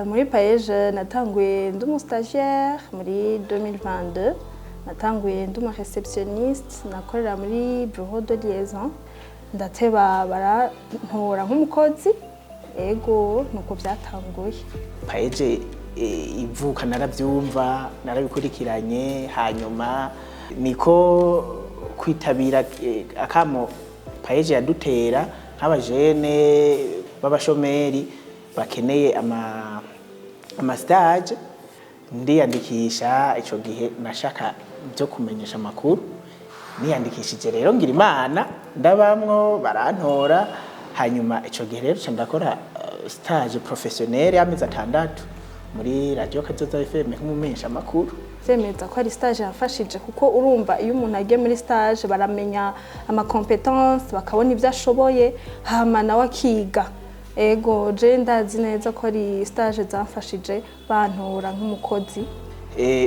Muri PAEEJ natanguye ndi umu stagiaire muri 2022. Natanguye ndi umu réceptionniste, nakorera muri bureau de liaison. Ndateba barantora nk'umukozi. Ego, nuko byatanguye. PAEEJ ivuka narabyumva, narabikurikiranye. Hanyuma niko kwitabira akamo PAEEJ yadutera nk'abajene b'abashomeri bakeneye ama stage, ndiyandikisha. Ico gihe nashaka byo kumenyesha amakuru. Niyandikishije rero, ngira Imana ndabamwo, barantora. Hanyuma ico gihe rero ca ndakora stage professionnelle y'amezi 6 muri Radio Kazoza FM nk'umumenyesha amakuru. Vyemeza ko ari stage yafashije, kuko urumva iyo umuntu agiye muri stage baramenya ama compétences, bakabona ibyo ashoboye, hama nawe akiga. Ego, je ndazi neza ko ari stage zamfashije, bantora nk'umukozi.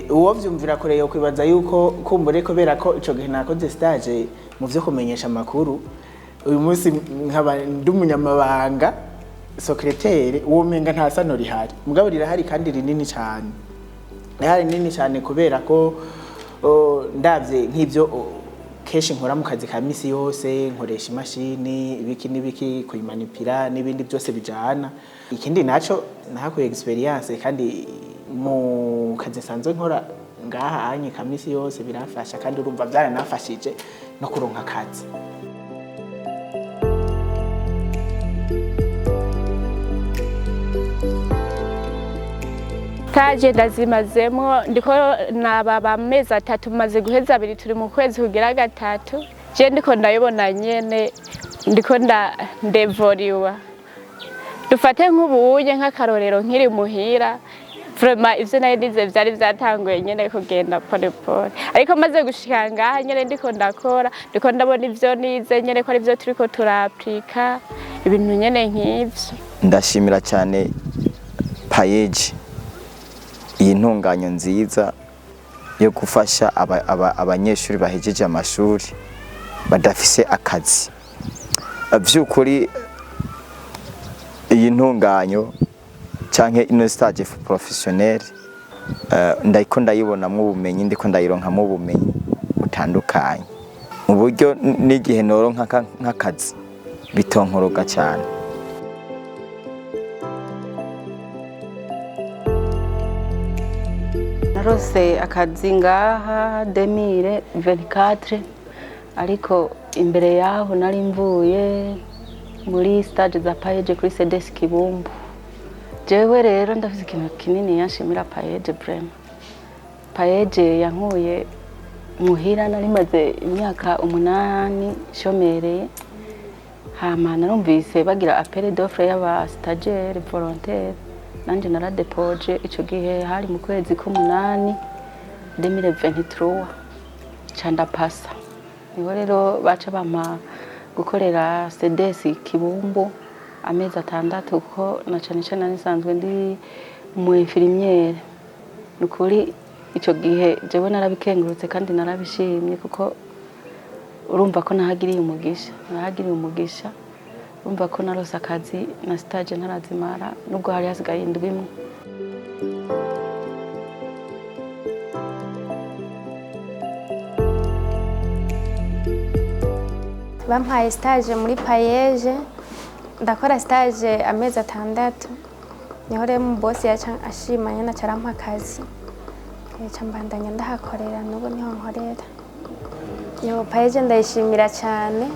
Uwo vyumvira kure yo kwibaza yuko kumbure kubera ko ico gihe nakoze stage mu vyo kumenyesha amakuru, uyu munsi nkaba ndi umunyamabanga, secrétaire, uwo menga nta sano rihari. Mugabo rirahari, kandi rinini cyane. Rihari rinini cyane kubera ko ndavye nk'ivyo kenshi nkora mu kazi ka misi yose, nkoresha imashini, ibiki n'ibiki, kuyimanipira n'ibindi byose bijana. Ikindi naco, nahakuye expérience, kandi mu kazi nsanzwe nkora ngaha anye ka misi yose biramfasha, kandi urumva byaranafashije no kuronka akazi. Stage ndazimazemwo, ndiko nababa amezi 3, maze guheza 2, turi mu kwezi kugira gatatu. Je ndiko ndabibona nyene ndiko ndevoriwa. Dufate nk'ubuye nk'akarorero, nkiri muhira, vraiment ivyo nari nize vyari vyatanguye nyene kugenda pole pole, ariko maze gushika ngaha nyene ndiko ndakora, ndiko ndabona ivyo nize nyene ko ari vyo turiko turaplika, ibintu nyene nk'ivyo. Ndashimira cyane PAEEJ iyi ntunganyo nziza yo gufasha abanyeshuri bahejeje amashuri badafise akazi. By'ukuri iyi ntunganyo canke ino stage professionnelle, ndiko ndayibonamwo ubumenyi, ndiko ndayironkamwo ubumenyi butandukanye mu buryo n'igihe noronka nk'akazi bitonkoroga cyane. Narose akazi ngaha 2024, ariko imbere yaho nari mvuye muri stage za PAEEJ kuri CDS Kibumbu. Jewe rero ndafise ikintu kinini yanshimira PAEEJ. Vraiment PAEEJ yankuye muhira, nari maze imyaka 8 shomereye. Hama narumvise bagira appel d'offre y'aba stagiaire volontaire, nanje naradepoje. Ico gihe hari mu kwezi k'umunani 2023, ca ndapasa. Niho rero baca bampa gukorera CDS Kibumbu amezi 6, kuko na cane cane nari nsanzwe ndi umu infirmière. Nukuri ico gihe jewe narabikengurutse kandi narabishimye, kuko urumva ko nahagiriye umugisha, nahagiriye umugisha. Urumva ko narose akazi na stage ntarazimara, nubwo hari hasigaye indwi imwe. Bampaye stage muri PAEEJ, ndakora stage amezi 6. Niho rero mu boss yaca ashima nyene, aca arampa akazi, ca mbandanya ndahakorera, n'ubu niho nkorera. Yo PAEEJ ndayishimira cyane,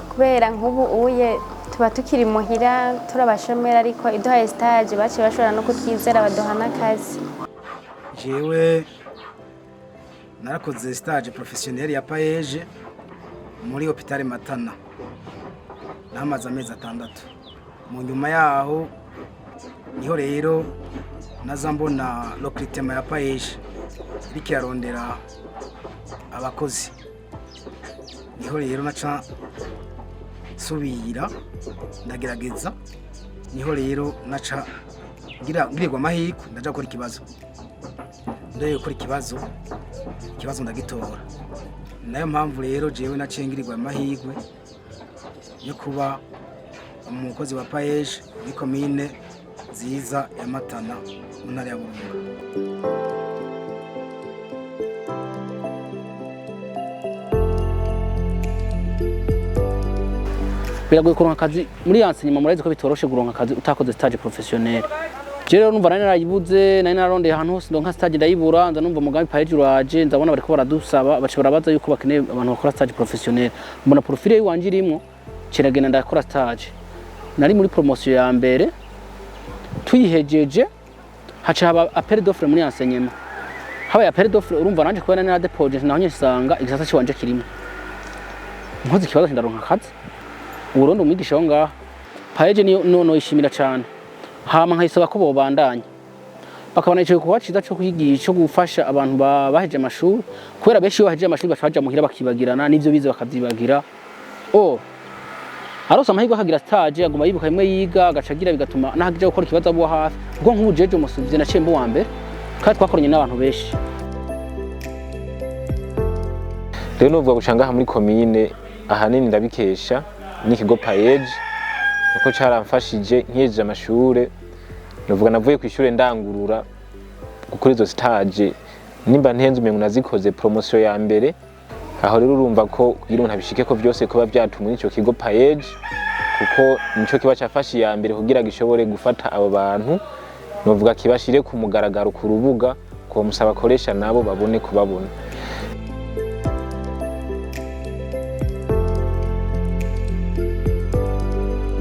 kubera nk'ubu uye tuba tukiri muhira turabashomera, ariko iduhaye stage baciye bashobora no kutwizera baduha n'akazi. Jewe narakoze stage professionnelle ya PAEEJ muri hôpital Matana, namaze amezi 6. Mu nyuma yaho niho rero naza mbona recrutement ya PAEEJ iriko irarondera abakozi, niho rero naca nsubira ndagerageza. Niho rero naca ngirirwa amahirwe, ndaja gukora ikibazo. Ndagiye gukora ikibazo, ikibazo ndagitora. Nayo mpamvu rero jewe naciye ngirirwa amahirwe yo kuba umukozi wa PAEEJ muri komine nziza ya Matana mu ntara ya Burunga. Biragoye kuronka akazi muri enseignement. Murazi ko bitoroshe kuronka akazi utakoze stage professionnel. Je rero numva nari narayibuze, nari nararondeye ahantu hose ndonka stage ndayibura. Nza numva umugambi PAEEJ uraje, nzabona bariko baradusaba, baca barabaza yuko bakeneye abantu bakora stage professionnel. Mbona profile yiwanje irimwo, ciragenda ndakora stage. Nari muri promotion ya mbere. Tuyihejeje haca haba appel d'offre muri enseignement. Habaye appel d'offre, urumva nanje kubera nari naradepoje, naho nyesanga igisata ciwanje kirimo, nkoze ikibazo ndaronka akazi. Uburundi umwigisha wo ngaha PAEEJ niyo no noyishimira cyane, hama nkayisaba ko bobandanya bakabona ico gikorwa ciza co kwigisha, cyo gufasha abantu baheje amashuri, kubera benshi iyo bahejeje amashuri baca baja muhira bakibagirana n'ivyo bize bakavyibagira. O arose amahirwe akagira stage, aguma yibuka bimwe yiga, agaca agira bigatuma naho aja gukora ikibazo abo hafi, kuko nk'ubu jeje umusuvye naciye mba uwa mbere kandi twakoranye n'abantu benshi. Rero nuvuga guca ngaha muri komine, ahanini ndabikesha n'ikigo PAEEJ, kuko caramfashije nkihejeje amashure. Nuvuga navuye ku ishure ndangurura gukora izo stage. Nimba ntenze umengo nazikoze promotion ya mbere. Aho rero urumva ko kugira umuntu abishike ko vyose kuba vyatumwe n'ico kigo PAEEJ, kuko nico kiba cafashe iya mbere kugira gishobore gufata abo bantu, novuga kibashire ku mugaragaro ku rubuga, ko musaba akoresha nabo babone kubabona.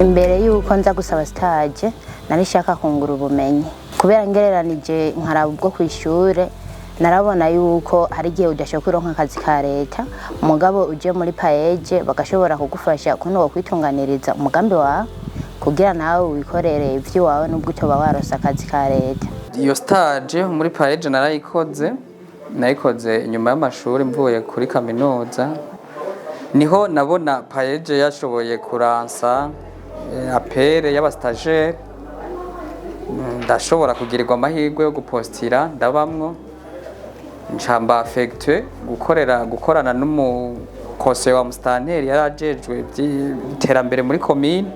Imbere y'uko nza gusaba stage, nari nshaka kungura ubumenyi, kubera ngereranije nkaraba ubwo ku ishure, narabona yuko hari igihe udashobora kuronka akazi ka leta, umugabo uje muri PAEEJ bagashobora kugufasha ukuntu wokwitunganiriza umugambi wawe kugira nawe wikorere ivy'iwawe nubwo utoba waronse akazi ka leta. Iyo stage muri PAEEJ narayikoze, nayikoze inyuma y'amashuri mvuye kuri kaminuza. Niho nabona PAEEJ yashoboye kuransa appel y'aba stagiaires, ndashobora kugirirwa amahirwe yo gupostira, ndabamwo, ncamba affecté gukorera gukorana n'umukose wa mustanteri yari ajejwe iby'iterambere muri komine.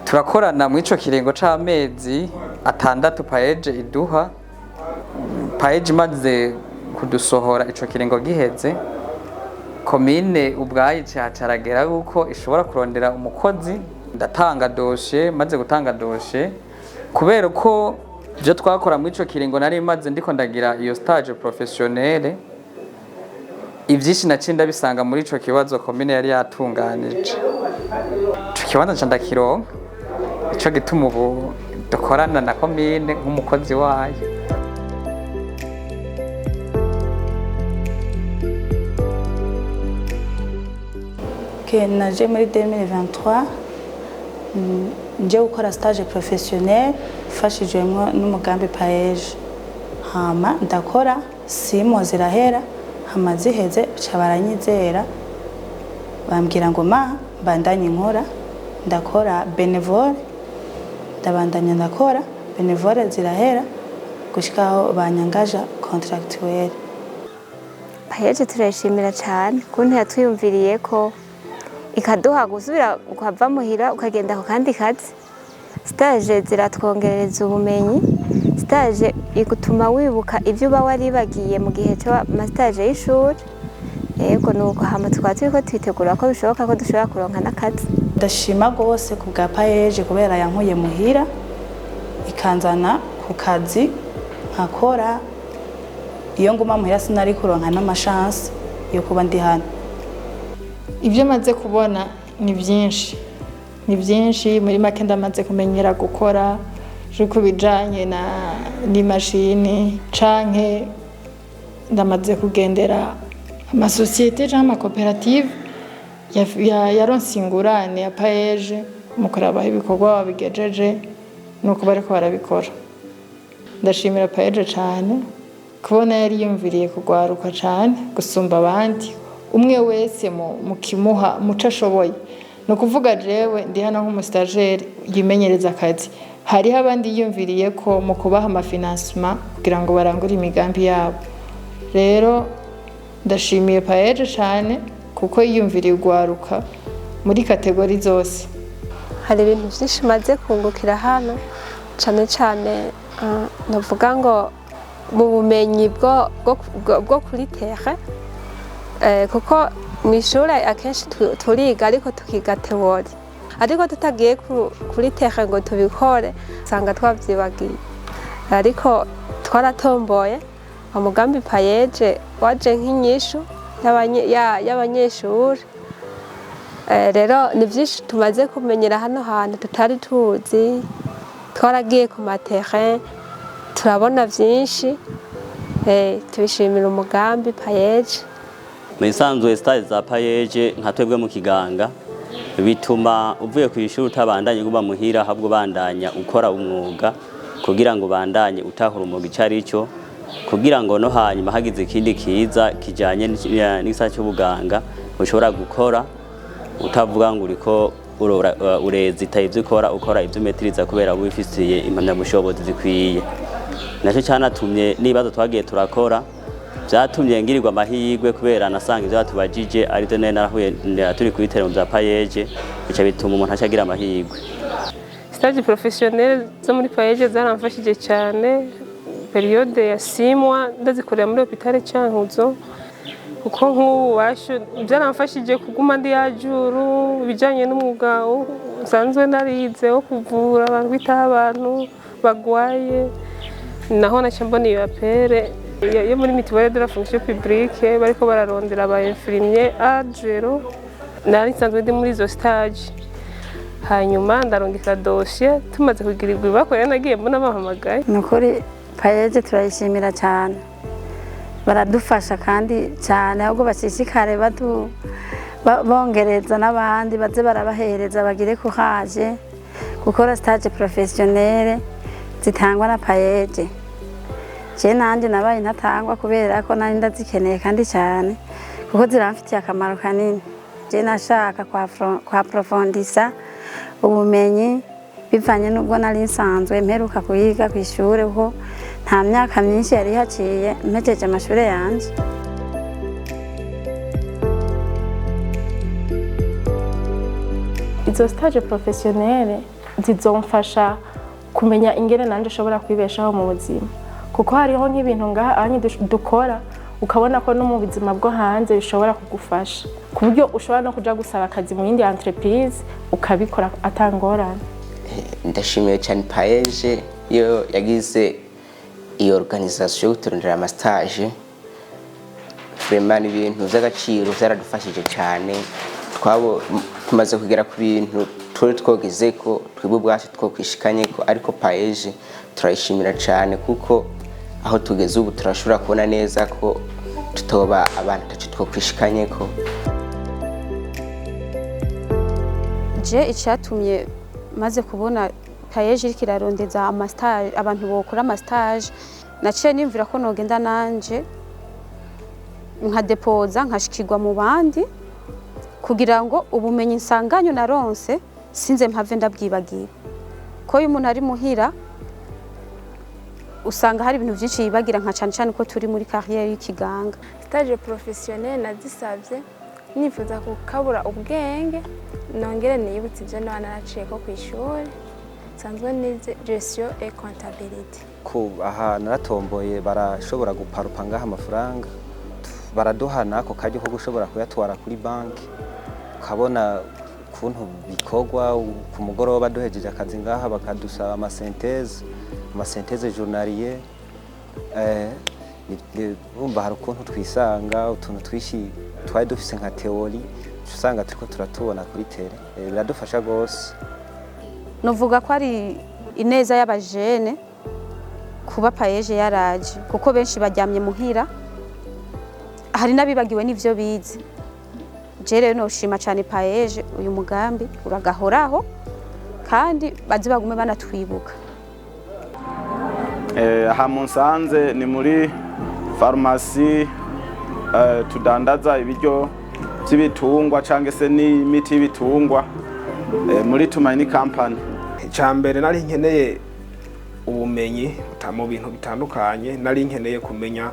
Turakorana mu ico kiringo c'amezi 6 PAEEJ iduha. PAEEJ imaze kudusohora, ico kiringo giheze, komine ubwayo icacaragera yuko ishobora kurondera umukozi. Ndatanga dossier. Maze gutanga dossier, kubera ko ibyo twakora muri ico kiringo nari maze ndiko ndagira iyo stage professionnelle, ivyinshi naciye ndabisanga muri ico kibazo komine yari yatunganije. Ico kibanza nca ndakironka. Ico gituma ubu dukorana na komine nk'umukozi wayo. Ok, naje muri 2023, nje gukora stage professionnel mfashijwemo n'umugambi PAEEJ. Hama ndakora 6 mois zirahera. Hama ziheze baca baranyizera, bambwira ngo ma mbandanye nkora. Ndakora bénévole, ndabandanya ndakora bénévole, zirahera gushikaho banyangaja contractuel. PAEEJ turayishimira cyane ukuntu yatwiyumviriye ko ikaduha gusubira ukava muhira ukagenda ku kandi kazi. Stage ziratwongerereza ubumenyi. Stage igutuma wibuka ibyo uba waribagiye mu gihe cy'ama stage y'ishuri. Yego, nuko hama tukaba turiko twitegura ko bishoboka ko dushobora kuronka n'akazi. Ndashima rwose ku bwa PAEEJ, kubera yankuye muhira ikanzana ku kazi nkakora. Iyo nguma muhira sinari kuronka n'ama chance yo kuba ndi hano. Ibyo maze kubona ni byinshi, ni byinshi. Muri make ndamaze kumenyera gukora ku bijyanye n'imashini, canke ndamaze kugendera amasosiyete cyangwa amakoperative yaronse ingurane ya PAEEJ mu kuraba aho ibikorwa babigejeje nuko bariko barabikora. Ndashimira PAEEJ cyane kubona yari yumviriye kugwaruka cyane gusumba abandi, umwe wese mu kimuha muco ashoboye. Ni ukuvuga jewe ndi hano nk'umu stagiaire yimenyereza akazi, hariho abandi yiyumviriye ko mu kubaha ama financement kugira ngo barangure imigambi yabo. Rero ndashimiye PAEEJ cyane kuko yiyumviriye ugwaruka muri catégories zose. Hari ibintu byinshi maze kungukira hano. Cane cane novuga ngo mu bumenyi bwo kuri terrain, kuko mu ishuri akenshi turiga ariko tukiga théorie, ariko tutagiye kuri terrain ngo tubikore usanga twavyibagiye. Ariko twaratomboye, umugambi PAEEJ waje nk'inyishu y'abanyeshuri. Rero ni byinshi tumaze kumenyera hano hantu tutari tuzi. Twaragiye ku ma terrain, turabona byinshi. Tubishimira umugambi PAEEJ. Mu bisanzwe, stage za PAEEJ nka twebwe mu kiganga bituma uvuye ku ishuri utabandanye uba muhira, ahubwo ubandanya ukora umwuga kugira ngo ubandanye utahura umwuga icyo ari cyo, kugira ngo no hanyuma hagize ikindi kiza kijanye n'igisata cy'ubuganga ushobora gukora utavuga ngo uriko urezita ivyo ukora, ukora ivyo umetiriza kubera wifisiye impamyabushobozi zikwiye. Nacyo cyanatumye n'ibibazo twagiye turakora byatumye ngirirwa amahirwe, kubera nasanga ibyo batubajije aribyo nari narahuye turi kuri mu bya PAEEJ, bica bituma umuntu aca agira amahirwe. Stage professionnelle zo muri PAEEJ zaramfashije cyane. Période ya 6 mois ndazikorera muri hôpital Cankuzo, kuko nk'ubu bashu byaramfashije kuguma ndi à jour ibijyanye n'umwuga nsanzwe narize wo kuvura abantu, kwitaho abantu bagwaye. Naho naca mbona iyo appel yo muri Mutuelle de la fonction publique, bariko bararondera aba infirmier adjoint. Nari nsanzwe ndi muri izo stage, hanyuma ndarungika dossier. Tumaze kugirirwa ibako rero nagiye mbona bahamagaye. Ni ukuri PAEEJ turayishimira cyane, baradufasha kandi cyane. Ahubwo bashishikare bongereza n'abandi, baze barabahereza bagire courage gukora stage professionnelle zitangwa na PAEEJ. Je nanjye nabaye ntatangwa kubera ko nari ndazikeneye kandi cyane, kuko ziramfitiye akamaro kanini. Je nashaka kwa approfondisa ubumenyi bivanye n'ubwo nari nsanzwe mperuka kuyiga ku ishuri, kuko nta myaka myinshi yari haciye mpejeje amashuri yanje. Izo stage professionnelle zizomfasha kumenya ingene nanje nshobora kwibeshaho mu buzima, kuko hariho nk'ibintu ngaha anyi dukora ukabona ko no mu buzima bwo hanze bishobora kugufasha, ku buryo ushobora no kuja gusaba akazi mu yindi entreprise ukabikora atangorane. Ndashimiye cyane PAEEJ iyo yagize iyo organisation yo kuturondera ama stage. Vraiment ni ibintu by'agaciro, byaradufashije cyane. Twabo tumaze kugera ku bintu turi twogeze ko twebwe ubwacu twokwishikanye ko, ariko PAEEJ turayishimira cyane, kuko aho tugeze ubu turashobora kubona neza ko tutoba abantu tacu twokwishikanye ko. Je icyatumye maze kubona PAEEJ iriko irarondeza ama stage, abantu bokora ama stage, naciye nimvira ko nogenda nanje nkadepoza, nkashikirwa mu bandi, kugira ngo ubumenyi nsanganyo naronse sinze mpave ndabwibagira. Ko iyo umuntu ari muhira usanga hari ibintu byinshi yibagira, nka cane cane ko turi muri carrière y'ikiganga. Stage professionnelle nazisabye nifuza gukabura ubwenge, nongere niyibutse ibyo naba naraciye ko ku ishuri. Nsanzwe nize gestion et comptabilité. Ko aha naratomboye, barashobora guparupa ngaha amafaranga, baraduha n'ako karyo ko gushobora kuyatwara kuri banki, ukabona ukuntu bikorwa. Ku mugoroba duhejeje akazi ngaha bakadusaba ama synthèse, ama synthèse journalier. Urumva hari ukuntu twisanga utuntu twishi twari dufise nka théorie usanga turiko turatubona kuri terrain. Biradufasha gose. Novuga ko ari ineza y'abajene kuba PAEEJ yaraje, kuko benshi baryamye muhira, hari n'abibagiwe n'ivyo bize. Je rero noshima cyane PAEEJ, uyu mugambi uragahoraho kandi baze bagume banatwibuka. Aha munsanze ni muri farumasi, tudandaza ibiryo by'ibitungwa cyangwa se n'imiti y'ibitungwa, muri Tumaini Company. Icya mbere nari nkeneye ubumenyi mu bintu bitandukanye, nari nkeneye kumenya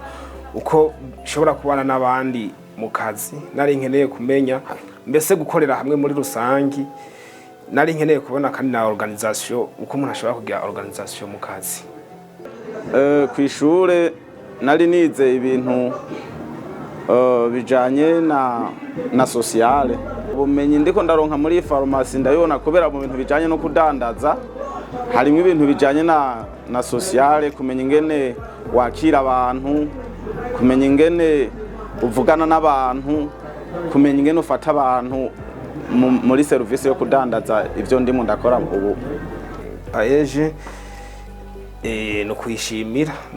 uko nshobora kubana n'abandi mu kazi, nari nkeneye kumenya mbese gukorera hamwe muri rusangi. Nari nkeneye kubona kandi na organisation, uko umuntu ashobora kugira organisation mu kazi. Ku ishure nari nize ibintu bijanye na sociale. Ubumenyi ndiko ndaronka muri farumasi ndabibona, kubera mu bintu bijanye no kudandaza harimo ibintu bijanye na sociale, kumenya ingene wakira abantu, kumenya ingene uvugana n'abantu, kumenya ingene ufata abantu muri serivisi yo kudandaza ibyo ndimo ndakora ubu. PAEEJ no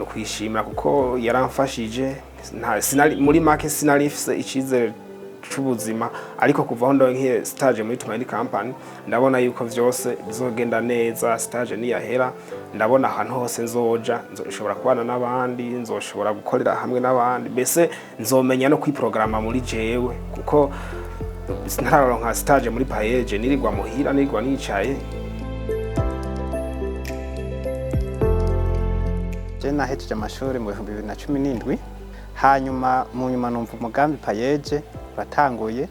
kuyishimira kuko yaramfashije. Sinari, muri make sinari mfise icizere c'ubuzima, ariko kuva aho ndonkiye stage muri Tumaini Company, ndabona yuko vyose bizogenda neza. Stage niyahera, ndabona ahantu hose nzoja nzoshobora kubana n'abandi, nzoshobora gukorera hamwe n'abandi, mbese nzomenya no kwiprograma muri jewe, kuko ntararonka stage muri PAEEJ nirirwa muhira, nirirwa nicaye. Je nahejeje amashuri mu 2017, hanyuma mu nyuma numva umugambi PAEEJ uratanguye,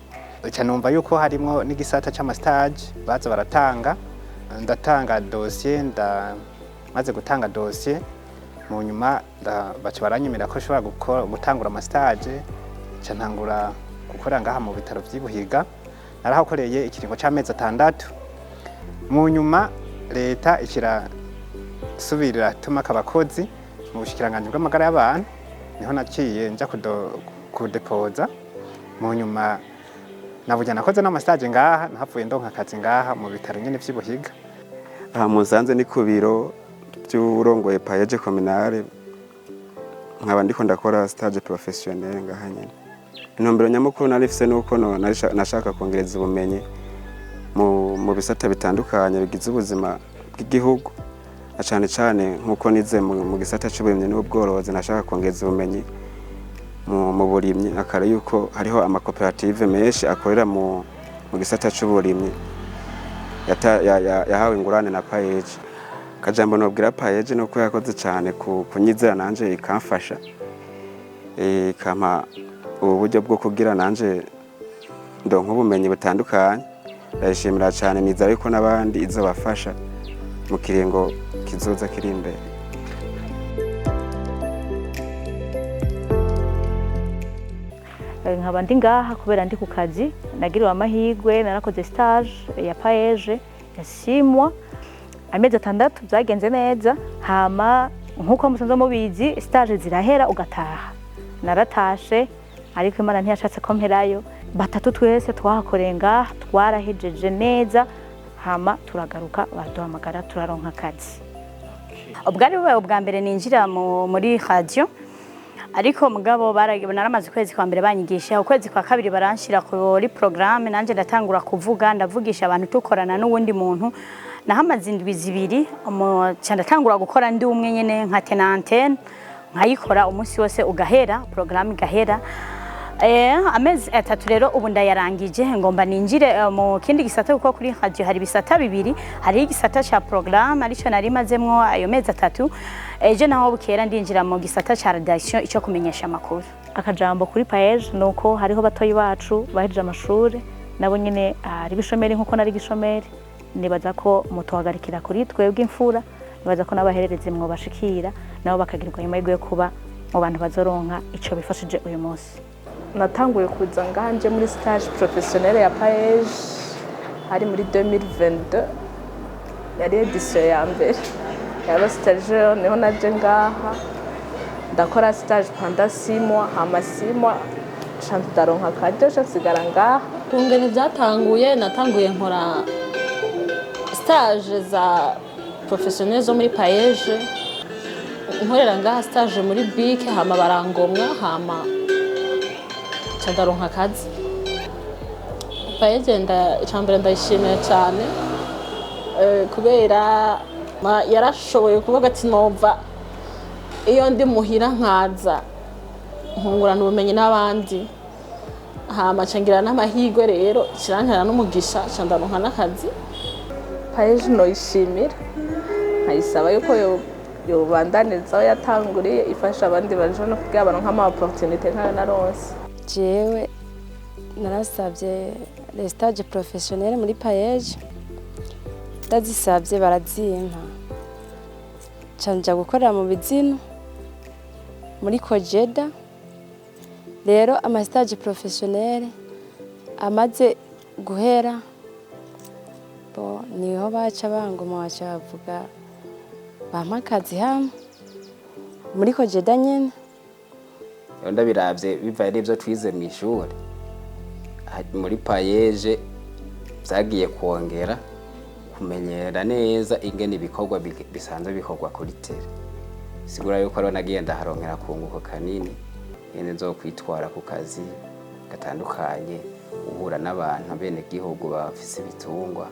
ca numva yuko harimwo n'igisata c'ama stage baza baratanga. Ndatanga dossier, maze gutanga dossier, mu nyuma baca baranyemera ko nshobora gutangura ama stage. Ca ntangura gukora ngaha mu bitaro vy'i Buhiga. Narahakoreye ikiringo c'amezi 6. Mu nyuma leta ikira subirira tumaka abakozi mu bushikiranganji bw'amagara y'abantu, niho naciye nja kudepoza. Mu nyuma naburya nakoze n'ama stage ngaha, nahavuye ndonka akazi ngaha mu bitaro nyene vy'i Buhiga. Aha musanze ni ku biro by'urongoye PAEEJ communale, nkaba ndiko ndakora stage professionnel ngaha nyene. Intumbero nyamukuru nari mfise nuko nashaka kongereza ubumenyi mu bisata bitandukanye bigize ubuzima bw'igihugu, na cane cane nkuko nize mu gisata c'uburimyi n'ubworozi, nashaka kongereza ubumenyi mu burimyi, akara yuko hariho amakoperative menshi akorera mu gisata c'uburimyi yahawe ingurane na PAEEJ. Kajambo nobwira PAEEJ nuko yakoze cane kunyizera nanje ikamfasha, ikampa ubu buryo bwo kugira nanje ndonka ubumenyi butandukanye. Ndayishimira cane, nizera yuko n'abandi izobafasha mu kiringo kizoza kiri imbere. Nkaba ndi ngaha kubera ndi ku kazi. Nagiriwe amahirwe, narakoze stage ya PAEEJ ya 6 mois, amezi 6, byagenze neza. Hama nk'uko musanzwe mubizi, stage zirahera ugataha. Naratashe, ariko Imana ntiyashatse ko mperayo. Batatu twese twahakoreye ngaha twarahejeje neza, hama turagaruka, baraduhamagara, turaronka akazi. Ubwari bubaye ubwa mbere ninjira muri radio, ariko mugabo naramaze ukwezi kwa mbere banyigisha, ukwezi kwa kabiri baranshira kuri programme, nanje ndatangura kuvuga, ndavugisha abantu, tukorana n'uwundi muntu. Nahamaze indwi 2, ca ndatangura gukora ndi umwe nyene, nka tena antenne nkayikora umunsi wose ugahera, programme igahera. Amezi 3 rero ubu ndayarangije, ngomba ninjire mu kindi gisata, kuko kuri radio hari ibisata bibiri. Hari igisata ca programme arico nari mazemwo ayo mezi 3. Ejo naho bukera ndinjira mu gisata ca rédaction, ico kumenyesha amakuru. Akajambo kuri PAEEJ ni uko hariho batoyi bacu bahejeje amashuri, nabo nyene ari bishomeri nkuko nari gishomeri. Nibaza ko mutohagarikira kuri twebwe imfura, nibaza ko n'abahererezi mwobashikira, nabo bakagirirwa amahirwe yo kuba mu bantu bazoronka ico bifashije uyu munsi. Natanguye kuza ngaha nje muri stage professionnelle ya PAEEJ hari muri 2022, yari édition ya mbere yaba stagiaire. Niho naje ngaha ndakora stage pendant 6 mois, hama 6 mois ca ndaronka akaryo, ca nsigara ngaha. Kungene byatanguye, natanguye nkora stage za professionnel zo muri PAEEJ, nkorera ngaha stage muri BIC, hama barangomwa, hama ca ndaronka akazi. PAEEJ icambere ndayishimiye cyane, kubera yarashoboye kuvuga ati nova iyo ndi muhira nkaza nkungurana ubumenyi n'abandi, hama ca ngira n'amahirwe rero kirantera n'umugisha, ca ndaronka n'akazi. PAEEJ noyishimira, nkayisaba yuko yobandaniriza aho yatanguriye, ifasha abandi baje no kugira baronke ama opportunité nkayo naronse. Jewe narasabye les stages professionnels muri PAEEJ. Ndazisabye barazimpa, nca nja gukorera mu bizino muri Kojeda. Rero ama stage professionnel amaze guhera, bo niho baca bangoma, baca bavuga bampa akazi hamwe muri Kojeda nyene. Rero ndabiravye bivaye n'ivyo twize mw'ishure muri PAEEJ, vyagiye kwongera kumenyera neza ingene ibikorwa bisanzwe bikorwa kuri terrain. Sigura yuko rero nagiye ndaharonkera kunguko kanini, ingene nzokwitwara ku kazi gatandukanye, uhura n'abantu abenegihugu bafise ibitungwa,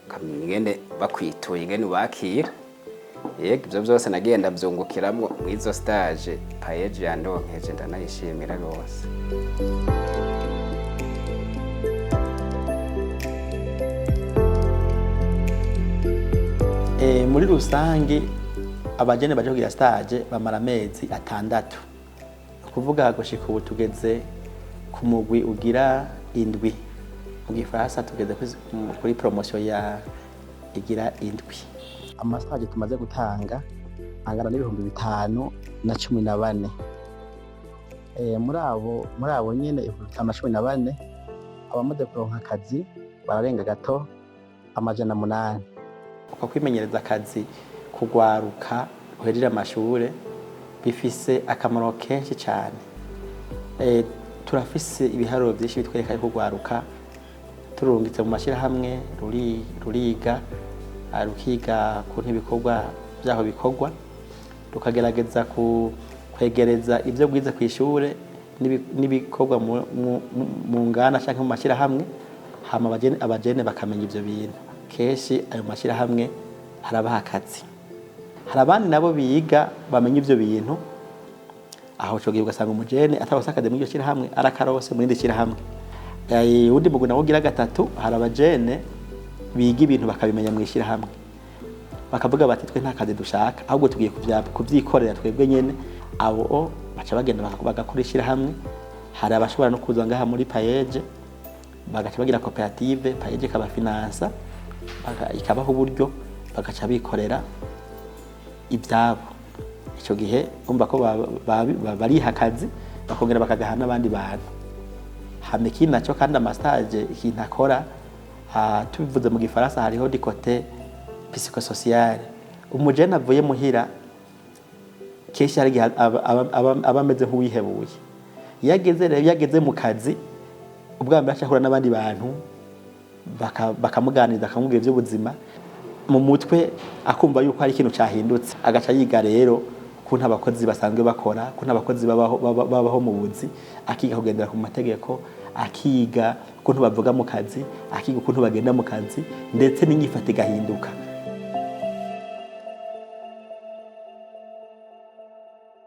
ukamenya ingene bakwituye, ingene ubakira. Yego, ivyo vyose nagiye ndavyungukiramwo mw'izo stage PAEEJ yandonkeje, ndanayishimira rwose. Muri rusange abajene baje kugira stage bamara amezi 6, ukuvuga gushika ubu tugeze ku mugwi ugira 7, mu gifaransa tugeze kuri promotion ya igira 7. Ama stage tumaze gutanga angana n'5014. Muri abo nyene 5014, abamaze kuronka akazi bararenga gato 800. Uko kwimenyereza akazi kugwaruka uhejeje amashure bifise akamaro kenshi cyane. Turafise ibiharuro byinshi bitwereka yuko kugwaruka turungitse mu mashyirahamwe ruriga, rukiga kuntu ibikorwa byaho bikorwa, rukagerageza kwegereza ibyo bwize ku ishure n'ibikorwa mu nganda cyangwa mu mashyirahamwe, hama abajene bakamenya ibyo bintu. Kenshi ayo mashyirahamwe harabaha akazi. Hari abandi nabo biga bamenya ibyo bintu, aho uco gihe ugasanga umujene atarose akazi muri iryo shyirahamwe, arakarose mu rindi shyirahamwe. Uwundi mugwi nawo ugira gatatu, hari abajene biga ibintu bakabimenya mu ishyirahamwe, bakavuga bati: "Twe nta kazi dushaka, ahubwo tugiye kuvyikorera twebwe nyene." Abo baca bagenda bagakora ishyirahamwe. Hari abashobora no kuza ngaha muri PAEEJ, bagaca bagira koperative, PAEEJ ikabafinansa, ikabaha uburyo, bagaca bikorera ibyabo. Icyo gihe umva ko bariha akazi, bakongera bakagaha n'abandi bantu. Hama ikindi nacyo kandi, ama stage ikintu akora, tubivuze mu gifaransa, hariho du côté psychosocial. Umujene avuye muhira kenshi hari igihe aba ameze nk'uwihebuye. Iyo ageze rero, iyo ageze mu kazi, ubwa mbere aca ahura n'abandi bantu, bakamuganiriza, akamubwira iby'ubuzima mu mutwe, akumva yuko hari ikintu cyahindutse, agaca yiga rero ukuntu abakozi basanzwe bakora, ukuntu abakozi babaho mu buzi, akiga kugendera ku mategeko, akiga ukuntu bavuga mu kazi, akiga ukuntu bagenda mu kazi, ndetse n'inyifato igahinduka.